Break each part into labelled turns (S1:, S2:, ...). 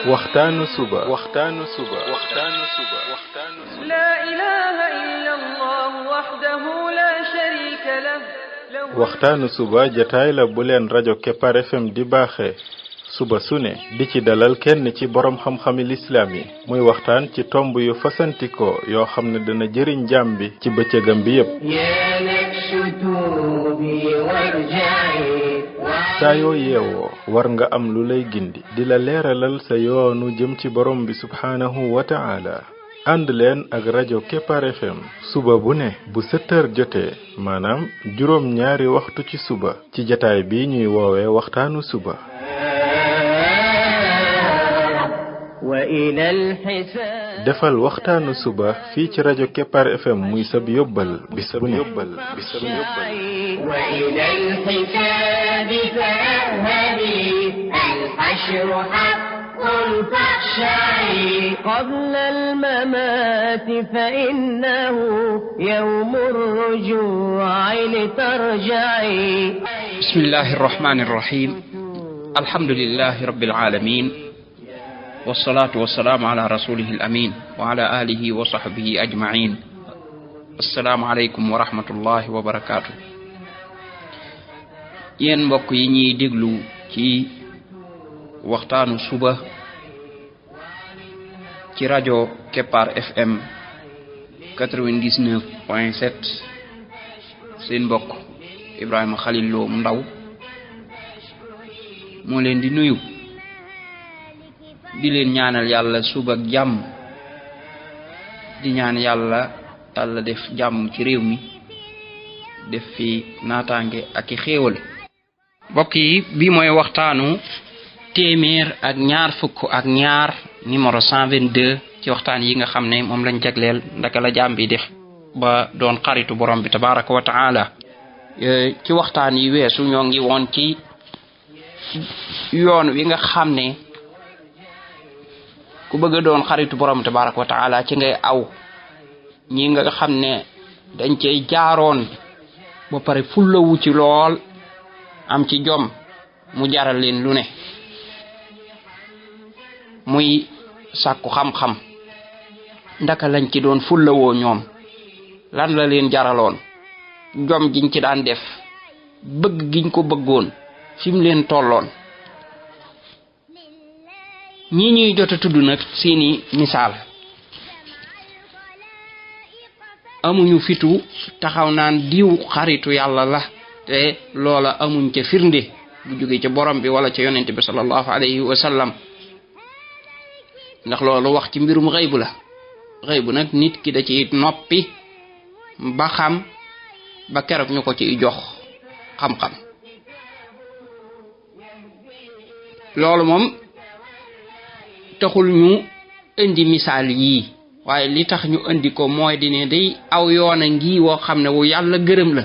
S1: waxtaanu suba
S2: لا إله إلا الله وحده لا شريك له
S1: waxtaanu suba jataay la bu leen rajo Kepar FM di baaxee suba su ne di ci dalal kenn ci borom xam-xami lislaam yi muy waxtaan ci tomb yu fasantikoo yoo xam ne dana jëriñ jaam bi ci bëccëgam bi yépp saa yoo yeewoo war nga am lu lay gindi di la leeralal sa yoonu jëm ci borom bi subhaanahu wa ta'ala ànd leen ak rajo Kepar FM suba bu ne bu 7h jotee maanaam juróom ñaari waxtu ci suba ci jataay bi ñuy woowee waxtaanu suba defal waxtaanu suba fii ci rajo Kepar FM muy sab yóbbal bis bu ne
S3: وإلى الحساب فاذهبي الحشر حق فاخشعي قبل الممات فإنه يوم الرجوع لترجعي
S4: بسم الله الرحمن الرحيم الحمد لله رب العالمين والصلاة والسلام على رسوله الأمين وعلى آله وصحبه أجمعين السلام عليكم ورحمة الله وبركاته yéen mbokk yi ñuy déglu ci waxtaanu suba ci rajo Kepar FM 99.7 seen mbokk Ibrahima Khalil Lo mu ndaw moo leen di nuyu di leen ñaanal yàlla suba ak jàmm di ñaan yàlla def jàmm ci réew mi def fi naataange ak i xéewal mbokk yi bi mooy waxtaanu téeméer ak ñaar fukk ak ñaar numéro 122 ci waxtaan yi nga xam ne moom lañ jagleel ndaka la jaam bi def ba doon xaritu borom bi tabaraka wa taala ci waxtaan yi weesu ñoo ngi woon ci yoon wi nga xam ne ku bëgg a doon xaritu borom bi tabaraka wa taala ci ngay aw ñi nga xam ne dañ cey jaaroon ba pare fullawu ci lool am ci jom mu jaral leen lu ne muy sàkku xam-xam ndaka lañ ci doon fullawoo ñoom lan la leen jaraloon jom giñ ci daan def bëgg giñ ko bëggoon fi mu leen tolloon ñi ñuy jot a tudd nag seeni misaal amuñu fitu taxaw naan diw xaritu yàlla la te loola amuñ ca firnde bu jóge ca borom bi wala ca yonent bi sallallahu alayhi wa sallam ndax loolu wax ci mbirum xëybu la xëybu nag nit ki da ci noppi ba xam ba keroog ñu ko ci jox xam-xam loolu moom taxul ñu indi misaal yii waaye li tax ñu indi ko mooy di ne day aw yoona ngi woo xam ne wu yàlla gërëm la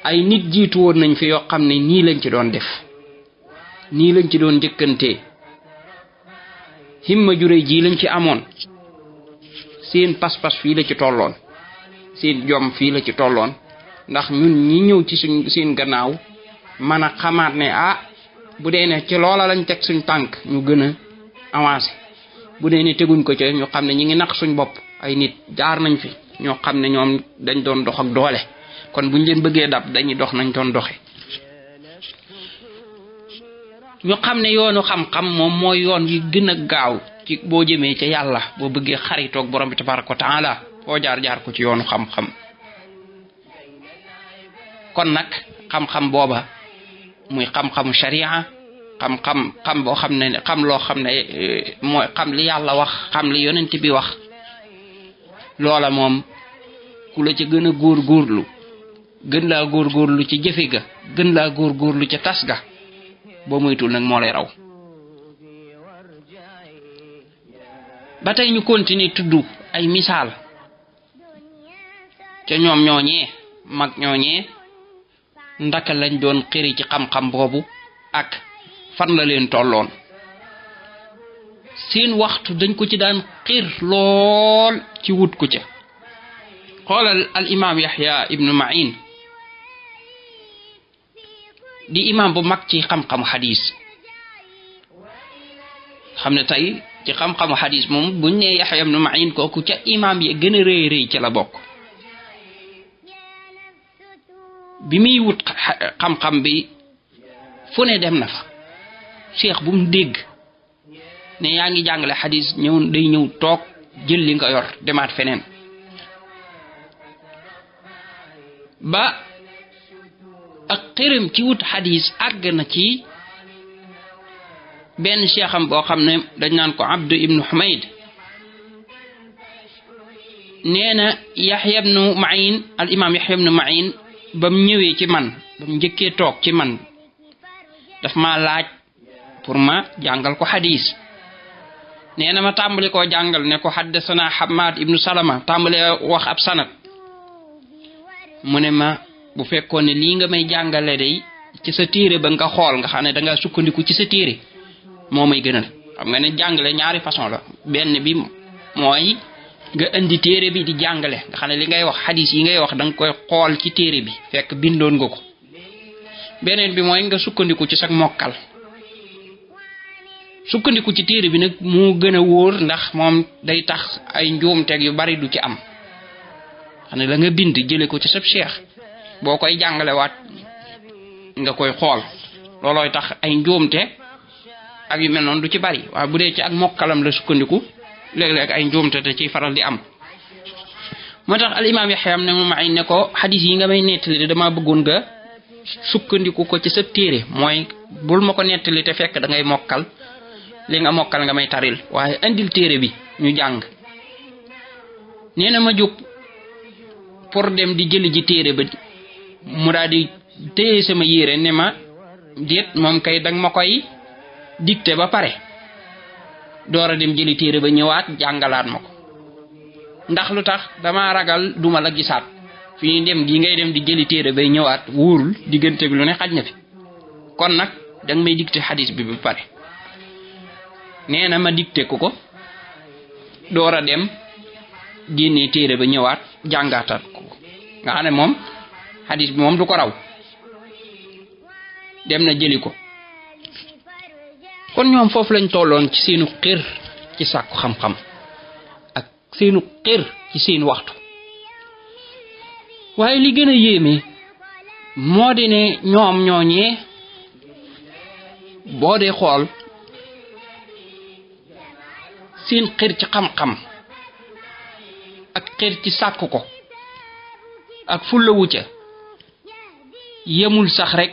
S4: ay nit jiitu woon nañ fi yoo xam ne nii lañ ci doon def nii lañ ci doon njëkkantee himma jure ji lañ ci amoon seen pas-pas fii la ci tolloon seen jom fii la ci tolloon ndax ñun ñi ñëw ci seen gannaaw mën a xamaat ne bu dee ne ci loola lañ teg suñ tànk ñu gën a avancé bu dee ne teguñ ko ci ñu xam ne ñi ngi nax suñ bopp ay nit jaar nañ fi ñoo xam ne ñoom dañ doon dox ak doole kon buñ leen bëggee dab dañuy dox nañ doon doxe ñu xam ne yoonu xam-xam moom mooy yoon wi gën a gaaw ci boo jëmee ca yàlla boo bëggee xaritoog borom bi tabaraka wa taala foo jaar ko ci yoonu xam-xam kon nag xam-xam booba muy xam-xamu sharia xam boo xam ne xam loo xam ne mooy xam li yàlla wax xam li yonent bi wax loola moom ku la ca gën a góorgóorlu gën laa góorgóorlu ci jëfe ga gën laa góorgóorlu ca tas ga boo moytul nag moo lay raw ba tey ñu continuer tudd ay misaal ca ñoom ñooñee mag ñooñee ndaka lañ doon xëri ci xam-xam boobu ak fan la leen tolloon seen waxtu dañ ko ci daan xir lool ci wut ko ca xoolal al imam Yahya ibnu Ma'in di imam bu mag ci xam-xamu xadiis xam ne tey ci xam-xamu xadis moom buñ ne Yaxya ibn Ma'in kooku ca imam yi gën a rëy rëy ci la bokk. bi muy wut xam-xam bi fu ne dem na fa cheikh bu mu dégg ne yaa ngi jàngale xadis day ñëw toog jël li nga yor demaat feneen ba ak xërëm ci wut xadis àgg na ci benn cheikham boo xam ne dañ naan ko Abdu ibnu Humayd nee na Yaxya ibnu Ma'in al imam Yaxya ibnu Ma'in ba mu ñëwee ci man ba mu njëkkee toog ci man daf ma laaj pour ma jàngal ko xadis nee na ma tàmbali koo jàngal ne ko haddasana Hammad ibnu Salama tàmbalee wax ab sanad mu ne ma bu fekkoon ne lii nga may jàngale day ci sa téere ba nga xool nga xam ne dangaa sukkandiku ci sa téere moo may gënal. xam nga ne jàngale ñaari façon la benn bi mooy nga indi téere bi di jàngale nga xam ne li ngay wax xadis yi ngay wax da nga koy xool ci téere bi fekk bindoon nga ko beneen bi mooy nga sukkandiku ci sa mokkal sukkandiku ci téere bi nag moo gën a wóor ndax moom day tax ay njuumteeg yu bari du ci am xam ne la nga bind jële ko ci sab cheikh boo koy jàngale waat nga koy xool loolooy tax ay njuumte ak yu mel noonu du ci bari waaye bu dee ci ak mokkalam la sukkandiku léeg-léeg ay njuumte te ciy faral di am. moo tax al imam Yaxya ne mu Ma'in ne ko xadis yi nga may nettali dama bëggoon nga sukkandiku ko ci sa téere mooy bul ma ko nettali te fekk da ngay mokkal li nga mokkal nga may taril waaye indil téere bi ñu jàng. nee na ma jóg pour dem di jëli ji téere ba mu daal di téye sama yére ne ma déet moom kay danga ma koy dicté ba pare door a dem jëli téere ba ñëwaat jàngalaat ma ko ndax lu tax dama ragal duma la gisaat fi ñuy dem gi ngay dem di jëli téere bay ñëwaat wóorul diggante bi lu ne xaj na fi kon nag danga may dicté xadis bi ba pare. nee na ma dicté ko door a dem génnee téere ba ñëwaat jàngaatat ko nga xam ne moom xadis bi moom du ko raw dem na jëli ko. kon ñoom foofu lañ tolloon ci seenu xër ci sàkku xam-xam ak seenu xër ci seen waxtu waaye li gën a yéeme moo di ne ñoom ñooñee boo dee xool seen xër ci xam-xam ak xër ci sàkku ko ak fullawu ca yemul sax rek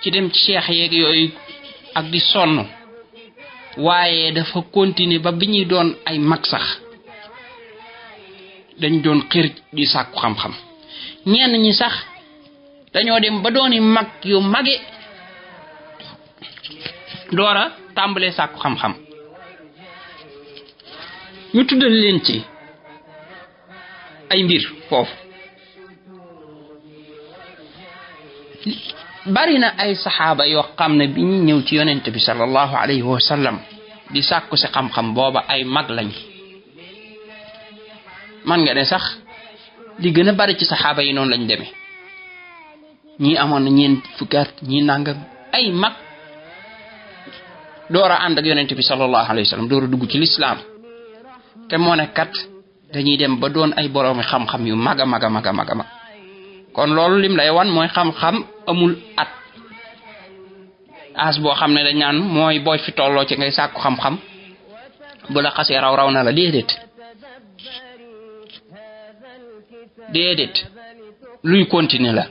S4: ci dem ci cheikh yeeg yooyu ak di sonn waaye dafa continuer ba bi ñuy doon ay mag sax dañ doon xër di sàkku xam-xam ñenn ñi sax dañoo dem ba dooni mag yu mage doora tàmbalee sàkku xam-xam. ñu tuddal leen ci ay mbir foofu bari na ay saxaaba yoo xam ne bi ñu ñëw ci yonent bi sallallahu alayhi wa sallam di sàkku si xam-xam booba ay mag lañ man nga ne sax li gën a bari ci saxaaba yi noonu lañ demee ñii amoon na ñeent fukki at ñii nangam ay mag door a ànd ak yonent bi sallallahu alayhi wa sallam door a dugg ci lislaam te moo ne kat dañuy dem ba doon ay boroomi xam-xam yu mag a mag a mag a mag a mag kon loolu lim lay wan mooy xam-xam amul at as boo xam ne dañ naan mooy booy fi tolloo ci ngay sàkku xam-xam bu la xasee raw na la déedéet luy continuer la.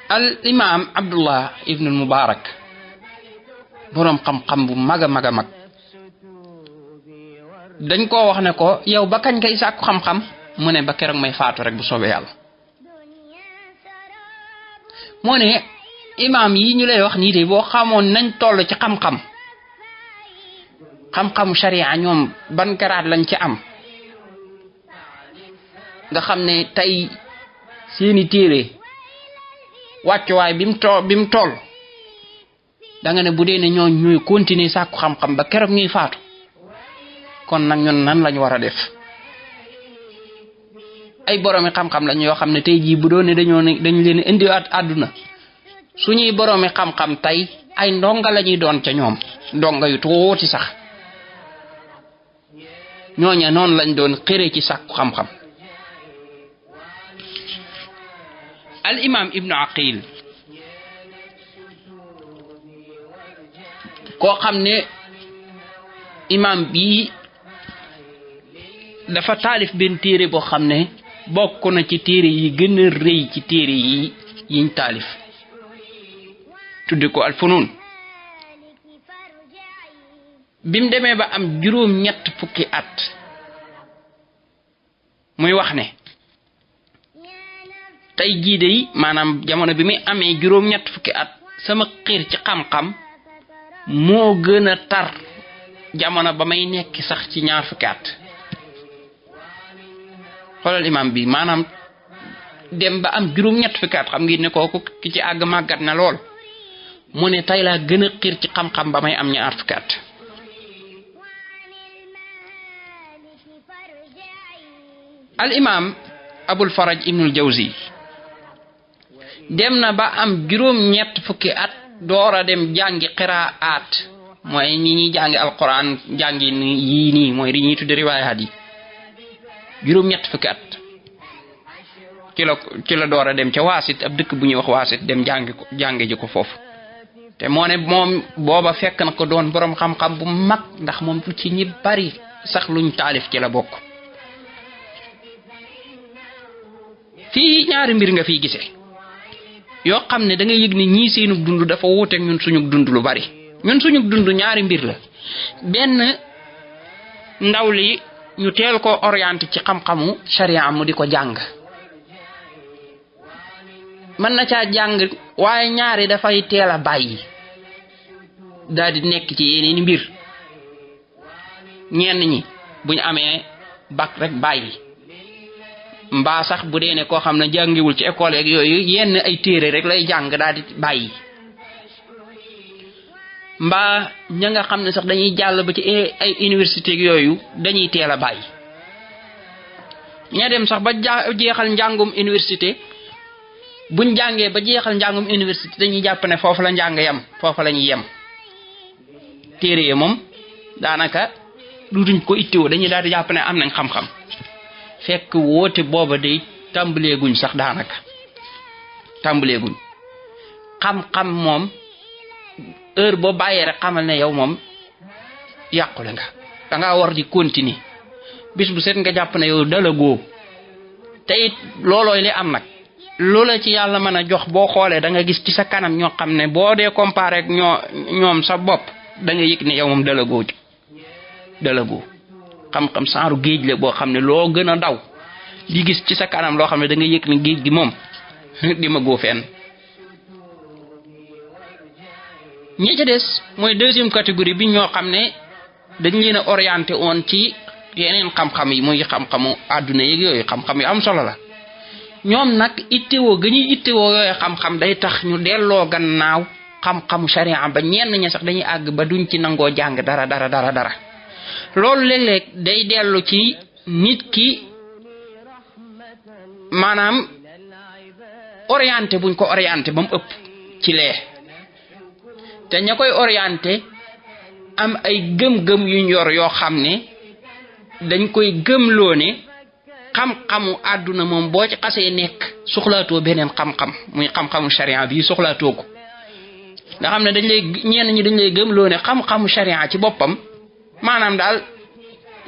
S4: al imam Abdullah ibn al Mubarak boroom xam-xam bu mag a mag a mag dañ koo wax ne ko yow ba kañ ngay sàkku xam-xam mu ne ba keroog may faatu rek bu soobee yàlla. moo ne imaam yi ñu lay wax nii de boo xamoon nañ toll ci xam-xamu sharia ñoom ban garaat lañ ci am nga xam ne tey seeni téere wàccuwaay bi mu toll da nga ne bu dee ne ñooñ ñuy continuer sàkku xam-xam ba keroog ñuy faatu kon nag ñun nan lañ war a def. ay boroomi xam-xam lañ yoo xam ne tey jii bu doon ne dañ leen indiwaat àdduna suñuy boroomi xam-xam tey ay ndonga lañuy doon ca ñoom ndonga yu tuuti sax ñooña noonu lañ doon xëre ci sàkku xam-xam. al imam ibnu aqil koo xam ne imam bii dafa taalif benn téere boo xam ne bokk na ci téere yi gën a rëy ci téere yi yiñ taalif tudde ko al funun bim demee ba am juróom-ñett fukki at muy wax ne tey jii de maanaam jamono bi muy amee juróom-ñett fukki at sama xiir ci xam-xam moo gën a tar jamono ba may nekk sax ci ñaar fukki at. xoolal imam bi maanaam dem ba am juróom-ñett fukki at xam ngeen ne kooku ki ci àgg màggat na lool mu ne tey laa gën a xiir ci xam-xam ba may am ñaar fukki at. al imam abul faraj ibnul jawzi dem na ba am juróom-ñett fukki at doora dem jàngi qiraat mooy ñi ñuy jàngi alquran jàngi yii nii mooy li ñuy tudde riwaayaat yi juróom-ñett fukki at ci la doora dem ca waasit ab dëkk bu ñuy wax waasit dem jàngi ji ko foofu te moo ne moom booba fekk na ko doon borom xam-xam bu mag ndax moom du ci ñi bari sax luñ taalif ci la bokk. fii ñaari mbir nga fiy gisee yoo xam ne da nga yëg ni ñii seenu dund dafa wuuteeg ñun suñu dund lu bari. ñun suñu dund ñaari mbir la benn ndaw li ñu teel ko orienté ci xam-xamu sharia mu di ko jàng mën na caa jàng waaye ñaari dafay teel a bàyyi daal di nekk ci yeneen mbir ñenn ñi bu ñu amee bac rek bàyyi mbaa sax bu dee ne koo xam ne jàngiwul ci école ak yooyu yenn ay téere rek lay jàng daal di bàyyi mbaa ña nga xam ne sax dañuy jàll ba ci ay université yooyu dañuy teel a bàyyi ña dem sax ba jeexal njàngum université buñ jàngee ba jeexal njàngum université dañuy jàpp ne foofu la njàng yem foofu la ñuy yem téere yi moom daanaka duñ ko ittiwoo dañuy daal di jàpp ne am nañ xam-xam fekk woote booba day tàmbaleeguñ sax daanaka tàmbaleeguñ xam-xam moom heure boo bàyyee rek xamal ne yow moom yàqule nga da ngaa war di continuer bis bu set nga jàpp ne yow dala góo te it loolooy li am nag loola ci yàlla mën a jox boo xoolee da nga gis ci sa kanam ñoo xam ne boo dee comparé ak ñoom sa bopp da nga yëg ne yow moom dala góo xam-xam saaru géej la boo xam ne loo gën a daw di gis ci sa kanam loo xam ne da nga yëg ne géej gi moom di ma góo fenn. ñi ca des mooy deuxième catégorie bi ñoo xam ne dañ leen a orienté woon ci yeneen xam-xam yi muy xam-xamu àdduna yeeg yooyu xam-xam yu am solo la ñoom nag ittewoo ga ñuy ittewoo yooyu xam-xam day tax ñu delloo gannaaw xam-xamu sharia ba ñenn ña sax dañuy àgg ba duñ ci nangoo jàng dara loolu léeg-léeg day dellu ci nit ki maanaam orienté buñ ko orienté ba mu ëpp ci lee te ña koy orienté am ay gëm-gëm yuñ yor yoo xam ne dañ koy gëmloo ne xam-xamu àdduna moom boo ci xasee nekk soxlaatoo beneen xam-xam muy xam-xamu sharia bi soxlaatoo ko nga xam ne ñenn ñi dañ lay gëmloo ne xam-xamu sharia ci boppam maanaam daal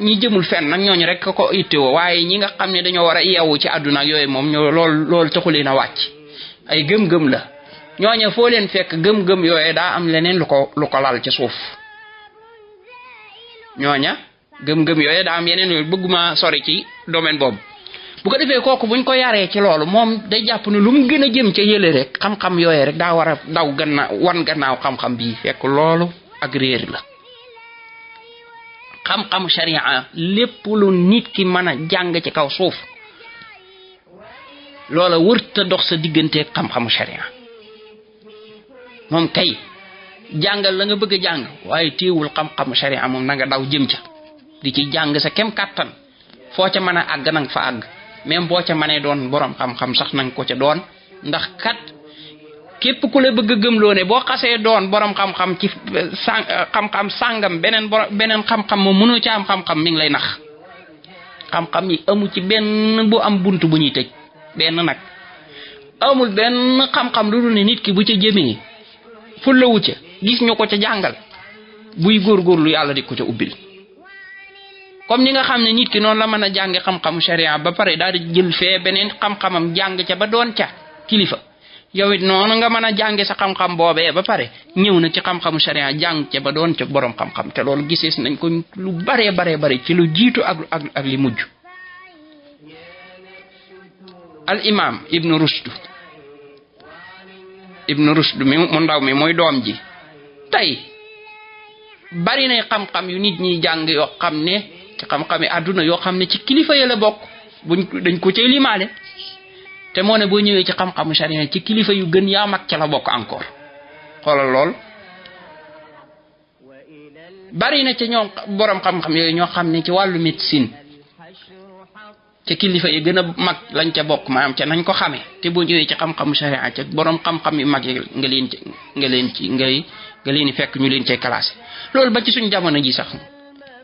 S4: ñi jëmul fenn nag ñooñu rek ko ittewoo waaye ñi nga xam ne dañoo war a yeewu ci àdduna ak yooyu moom ñoo loolu taxuleen a wàcc ay gëm-gëm la ñooña foo leen fekk gëm-gëm yooyu daa am leneen lu ko lal ci suuf ñooña gëm-gëm yooyu daa am yeneen yooyu bëgguma sori ci domaine boobu bu ko defee kooku buñ ko yaree ci loolu moom day jàpp ne lu mu gën a jëm ca yële rek xam-xam yooyu rek daa war a daw gannaaw xam-xam bii fekk loolu ak réer la xam-xamu sharia lépp lu nit ki mën a jàng ci kaw suuf loola wërta dox sa digganteeg xam-xamu sharia moom kay jàngal la nga bëgg a jàng waaye téewul xam-xamu sharia moom na nga daw jëm ca di ci jàng sa kem kàttan foo ca mën a àgg nanga fa àgg même boo ca mënee doon borom xam-xam sax nanga ko ca doon ndax kat képp ku la bëgg gëmloo ne boo xasee doon borom xam-xam ci xam-xam sàngam beneen xam-xam moom mënoo ci am xam-xam mi ngi lay nax. xam-xam yi amu ci benn bu am bunt bu ñuy tëj benn nag amul benn xam-xam lu dul ne nit ki bu ca jëmee fullawu ca gis ñu ko ca jàngal buy góorgóorlu yàlla di ko ca ubbil. comme ni nga xam ne nit ki noonu la mën a jànge xam-xamu sharia ba pare daal di jël fee beneen xam-xamam jàng ca ba doon ca kilifa yow it noonu nga mën a jànge sa xam-xam boobee ba pare ñëw na ci xam-xamu sharia jàng ca ba doon ca borom xam-xam te loolu gisees nañ ko lu baree ci lu jiitu ak li mujj. al imam ibnu rushd mi mu ndaw mi mooy doom ji tey bari na xam-xam yu nit ñi jàng yoo xam ne ci xam-xami àdduna yoo xam ne ci kilifa ya la bokk dañ ko cay limaale te moo ne boo ñëwee ci xam-xamu sharia ci kilifa yu gën yaa mag ca la bokk encore xoolal lool. bari na ci ñoom borom xam-xam yooyu ñoo xam ne ci wàllu médecine ca kilifa yi gën a mag lañ ca bokk maanaam ca nañ ko xamee te boo ñëwee ci xam-xamu sharia ca borom xam-xam yu mag yi nga leen di fekk ñu leen cay classé. loolu ba ci suñ jamono ji sax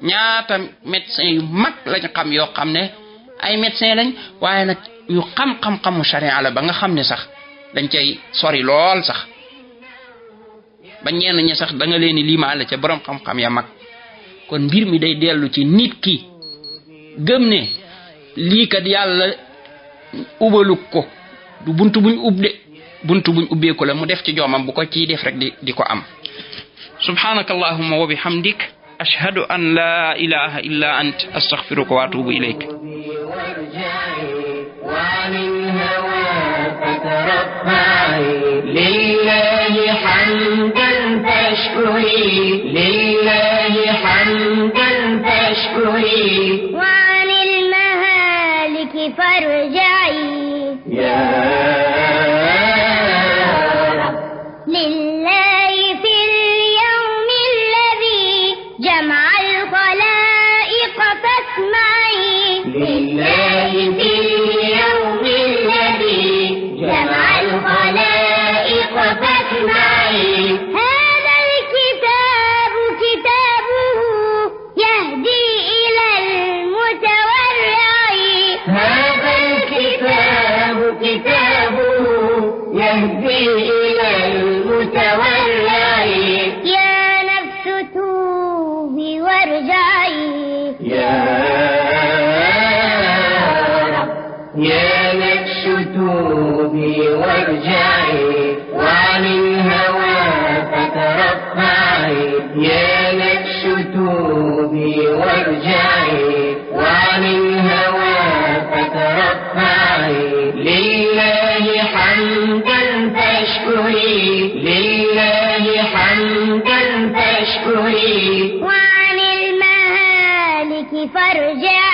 S4: ñaata médecin yu mag lañ xam yoo xam ne ay médecin lañ waaye nag yu xam-xam-xamu sharia la ba nga xam ne sax dañ cay sori lool sax ba ñenn ñi sax da nga leen di limaale ca borom xam-xam ya mag. kon mbir mi day dellu ci nit ki gëm ne lii kat yàlla ubaluk ko du buntu buñ ubbeeku la mu def ci joomam bu ko ciy def rek di ko am. subhanaka allahumma wa bihamdik ashhadu an la ilaha illa ant astaghfiruka wa atubu ilayk.
S3: lillahi hamdan fashkuri lillahi hamdan fashkuri wa anil mahaliki farja'i ya لله في اليوم الذي جمع الخلائق فاسمعي هذا الكتاب كتابه يهدي إلى المتورع هذا الكتاب كتابه يهدي إلى المتورع يا نفس توبي وارجعي يا نفس توبي وارجعي وعن الهوى فترفعي يا نفس توبي وارجعي وعن الهوى فترفعي لله حمدا فاشكري لله حمدا فاشكري وعن المهالك فارجعي